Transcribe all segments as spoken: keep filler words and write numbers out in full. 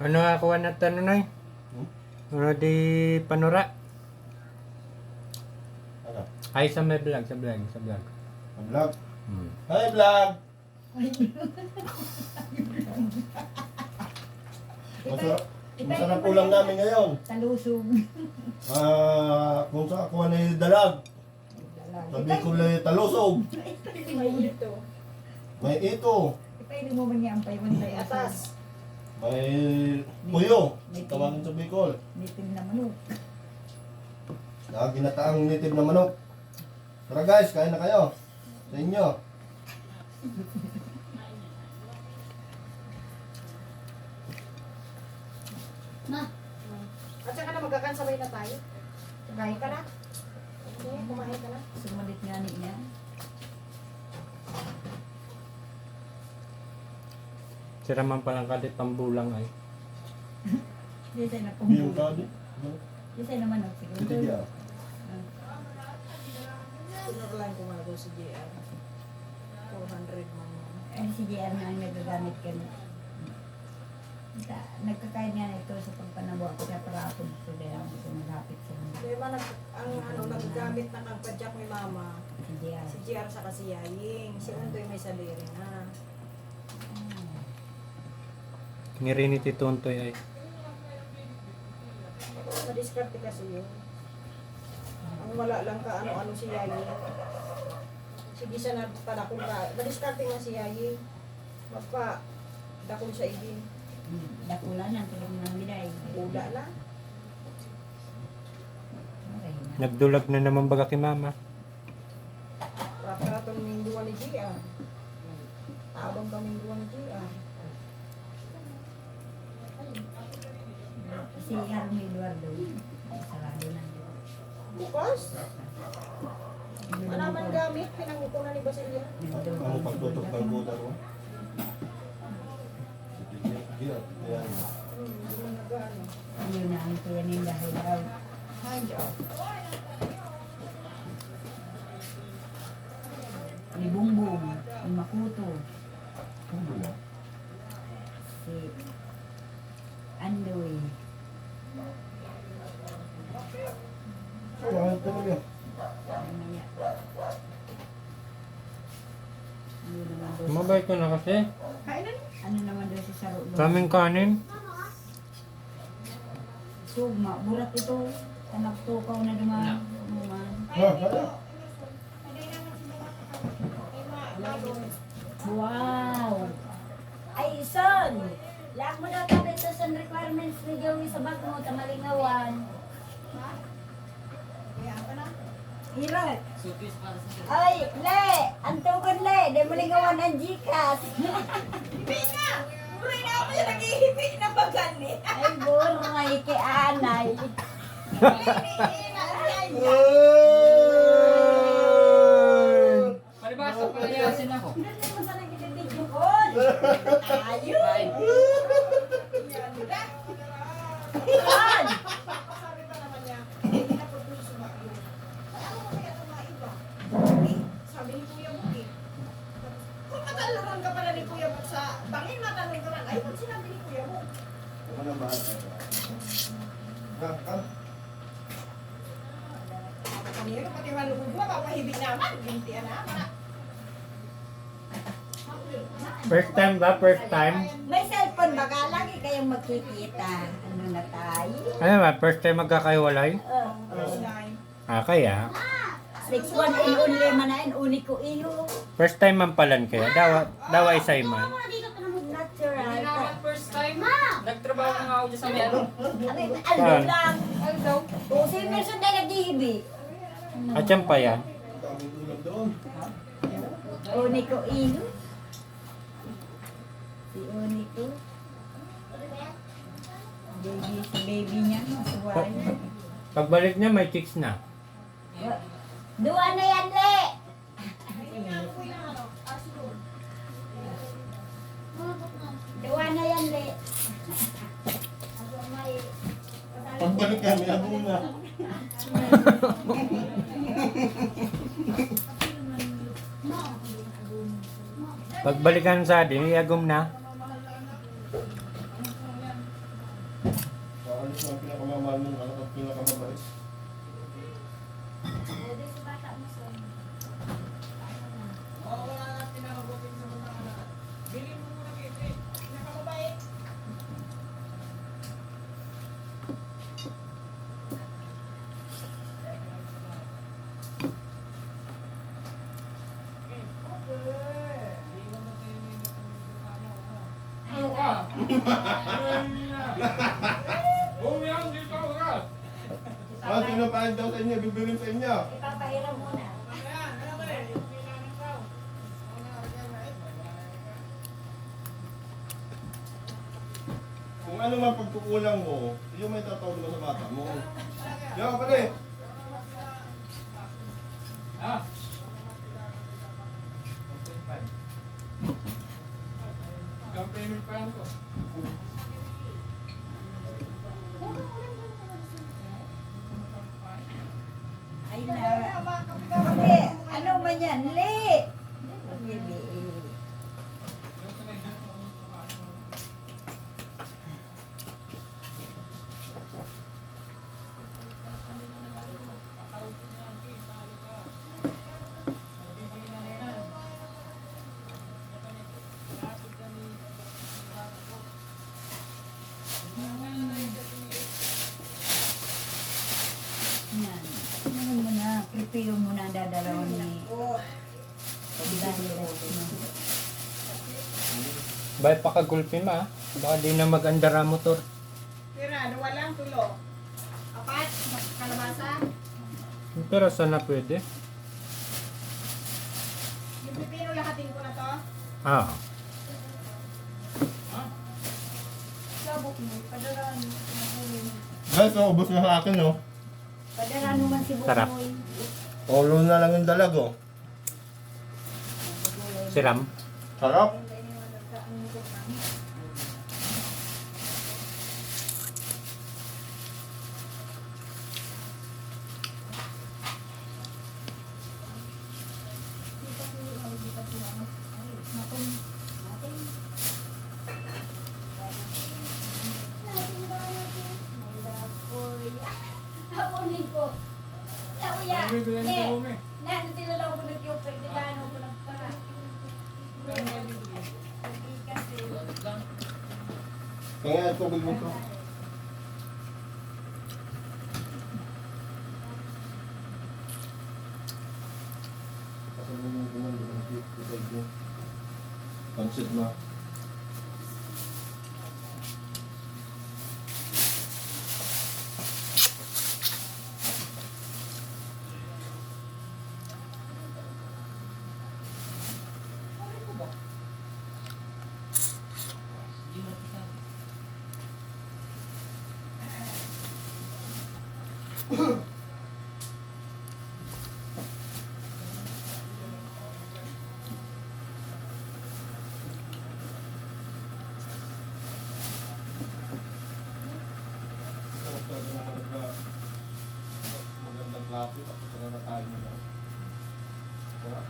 Ano ako na tanong, Noy? Hmm? Ano di panura? Ano? Ay, sa may vlog, sa vlog, sa vlog. Ang vlog? Hmm. Hi, vlog! Masarap, masarap ulam namin ngayon. Talusog. Ah, kung sa ako na dalag. Sabi ko lang talusog. May ito. May ito. Ipainom mo man niya ang paywan kay atas. May puyo. May tawagin sa Bicol. Native na manok. Na ginataang native na manok. Tara guys, kain na kayo. Sa inyo. Ma. At saka na, magkakansabay na tayo. Kain ka na. Sige, kumain ka na. Sumalit nga niya. Sira man palang kadit pambulang ay. Di tayo na Yung pambulang. Kadit? Di tayo naman, oh, sige. Hindi, ah. Ah. Sinurlan ko nga daw si J R. Four hundred man yun. Ay, si J R na ang nagagamit kami. Sa, nagkakain nga na ito sa pagpanawa ko, kaya parapon ko, kaya ako gusto maghapit sa mga. Kaya ba nag-, ang ano, nagagamit na kang padyak ni Mama? Si J R. Si J R saka si Yaying. Si Untoy may sadiri na. Ngiri ni Tito Untoy ay. Madiskarte kasi yun. Ang wala lang ka ano-ano si Yaying. Sige siya na padakul ka. Madiskarte nga si Yaying. Magpa, dakul siya igin. Hmm, dakula na, tulog na ang biday. Bula na. Okay na. Nagdulag na naman baga ki Mama. Para-para tong mingguan ni G R. Tabang ka mingguan ni G R. Si Army Eduardo, sarado na. Bukas? Ano man gamit, pinangukunan ni Basilio? Ang pagtutok ng buta ko. Sige, sige, ayan. Hmm, hindi man nag-ano. Yun na ang kuya ni Inday daw. Ay, Diyos. Ni Bongbong, ni Makuto. Ano ba yan? Si Andoy. Ay, ano talaga? Mamaya. Ano naman daw si Mabait ka na kasi. Ano naman daw si Saro doon? Daming kanin. Sugma, burat ito. Anak tukaw na duman. Ano man? Ah, ano? Wow! Ay, son! Laag mo daw tabi ito sa requirements ni Joey sa bag mo, ta malingawan. Ira. Ay, le! Ang tugon, le! Di mo lingawan ang Gcash. Hindi na! Buray na ako yung naghihibi na bagan eh. Ay, buray kay anay. Ay! Palibasa, palayasin ako. Hindi mo sa nag-video call. Ayun. Ay. Yan. Yan. Sabi pa naman niya, "Hindi na po po sumagot." Ano mo kaya itong mga iba? Eh, sabi ni Kuya Bong eh. Kung katalaran ka pala ni Kuya Bong sa bangin, matanong ka lang, "Ay, ba't sinabi ni Kuya Bong?" Ako na bahala. Ha? Ha? Kanino, pati manugod mo, papahibi naman. Gintian na, mga First time ba? First time? May cellphone ba ka? Lagi kayong magkikita. Ano na tayo? Ano ba? First time magkakahiwalay? Oo. First time. Ah, kaya? Six one and only man na yun, uniko iyo. First time man palan kaya? Dawa, dawa isay man. Natural. Hindi naman first time. Nagtrabaho na nga ako dyan sa may ano. Ano yun? Aldo lang. Aldo. O, si Emerson tayo naghihibi. At yan pa yan. Uniko iyo. Si Uniko. Baby, si baby niya, masuway. Pagbalik niya, may chicks na. Duwa na yan, le! Duwa na yan, le. Pagbalik niya, may agom na. Pagbalikan sa di, may agom na. Aalis na ang pinakamamahal mong anak at pinakamabait. Pwede sa bata mo, son. Ano na? Bilhin mo muna kay Dre. Pinakamabait. Ano ka? Bumiyang dito ka. Ah, sino pa daw sa inyo? Bibilin sa inyo. Ipapahiram muna. Kung ano man pagkukulang mo, yung may tatawag mo sa bata mo. Yo, pare! Ah! Down payment pa yan ko. Ay na. Kape, ano man yan? Li! Li, li. Yan. Ano mo na, prepare mo na ang dadalawang ni. Bay, pakagulpi ma, ah. Baka di na mag-andar ang motor. Pira, dua lang, tulo. Apat, kalabasa. Pero sana pwede. Yung pipino, lahatin ko na to. Ah. Sabot mo, padala mo, nahuli mo. Guys, naubos na sa akin, no? Padala mo man si Sarap. Bukoy. Ulo na lang yung dalag, oh. Siram. Sarap. Ako, Nico. Ako, ya. Ano, sila lang ako nag-yung pwede na, ano, ko nagpa-, Kaya tubig mo to. Pasalubong ko man, di ba? Di ba, di ba? Pansit na. Magandang klase, tapos na na tayo nila. Diba?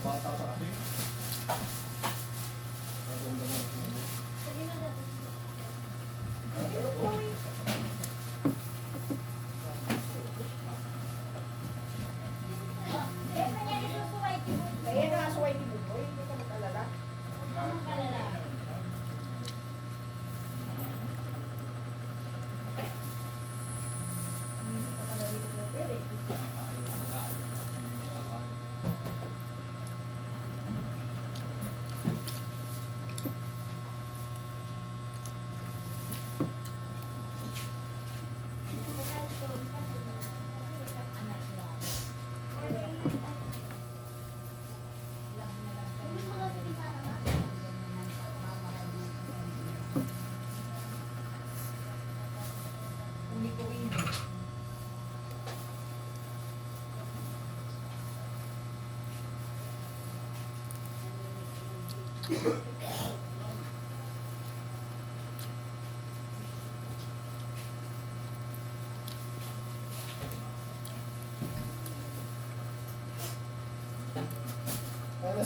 Bata pa kasi.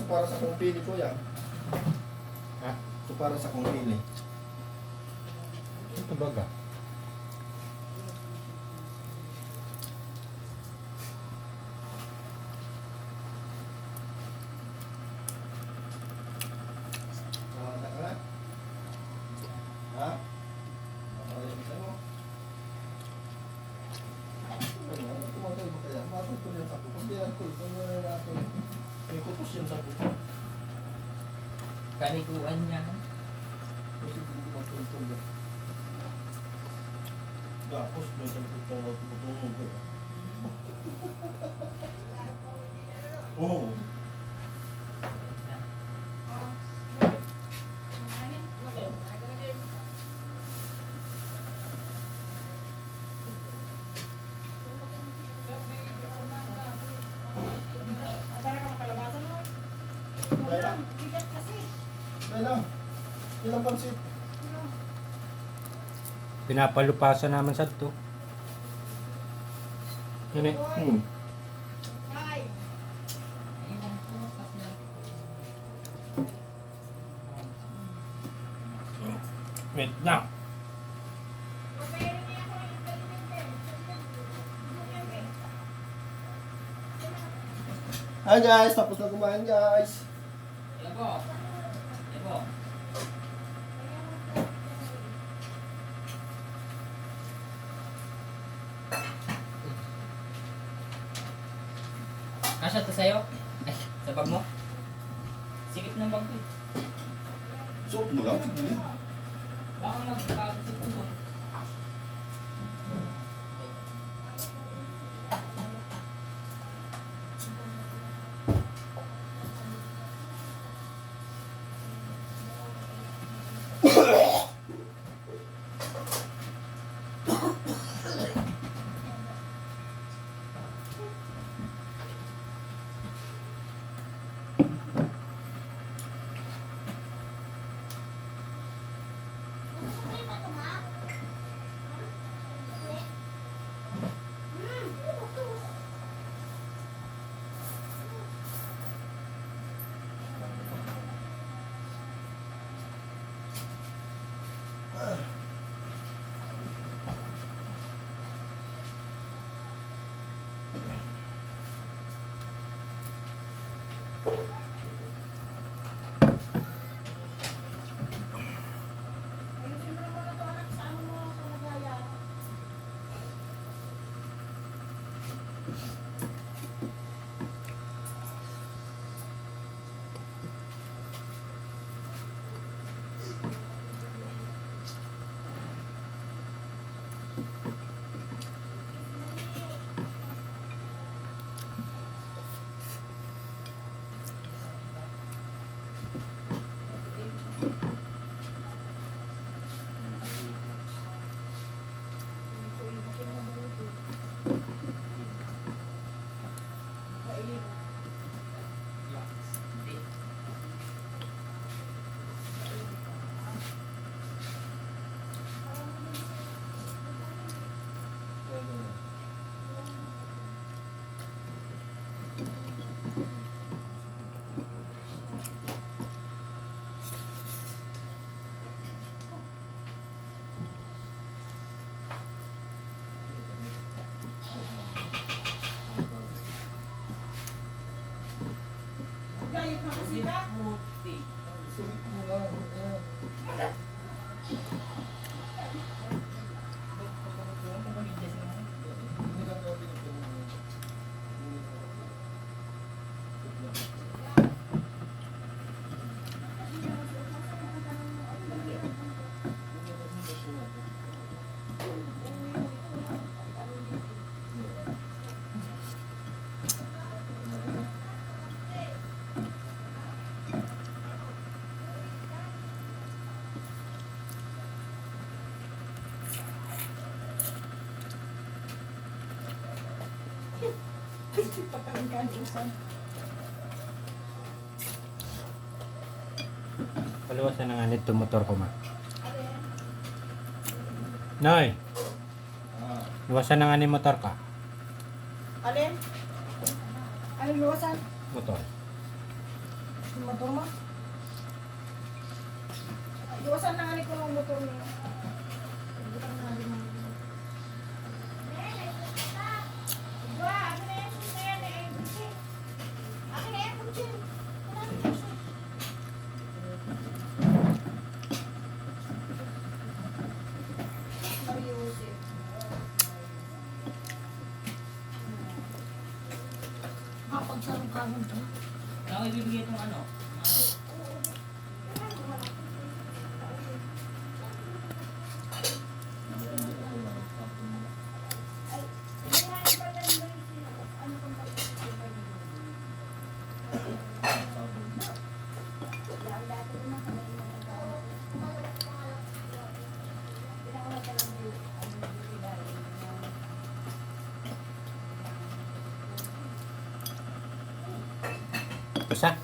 Para sa kong pili, kuya. Ha? Ito para sa kong pili. Ito baga. Wala ka na? Ha? Wala ka na? Ano, tumatay ba kaya? Matay ko niya sa buto. Kaya ko, ito na yung ato. May kutos yan sa buto. Kaniguan niya. Kasi hindi ko matuntun yan. Tapos may sagot na matutulog eh. Oo. Dai lang. Dai lang. Ilang pansit? Pinapalupasan naman sadto. Yun eh. Hmm. Wait na. Hi guys, tapos na kumain guys. Yan po. Yan po. Kasya to sa'yo? Ay, sa bag mo? Sikip ng bag ko eh. Suot mo lang, sige. Baka mag-, baka sikip mo. Paluwasan na nga nito motor ko, ma. Nay! Luwasan na nga ni motor ka. Alin? Alin luwasan? Motor. Motor mo? Iwasan na nga ni ko ang motor niya. Kapag sa rungkahan to. Ako ibibigay itong ano. Isa.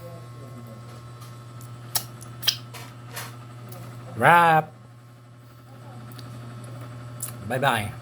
Wrap. Bye-bye.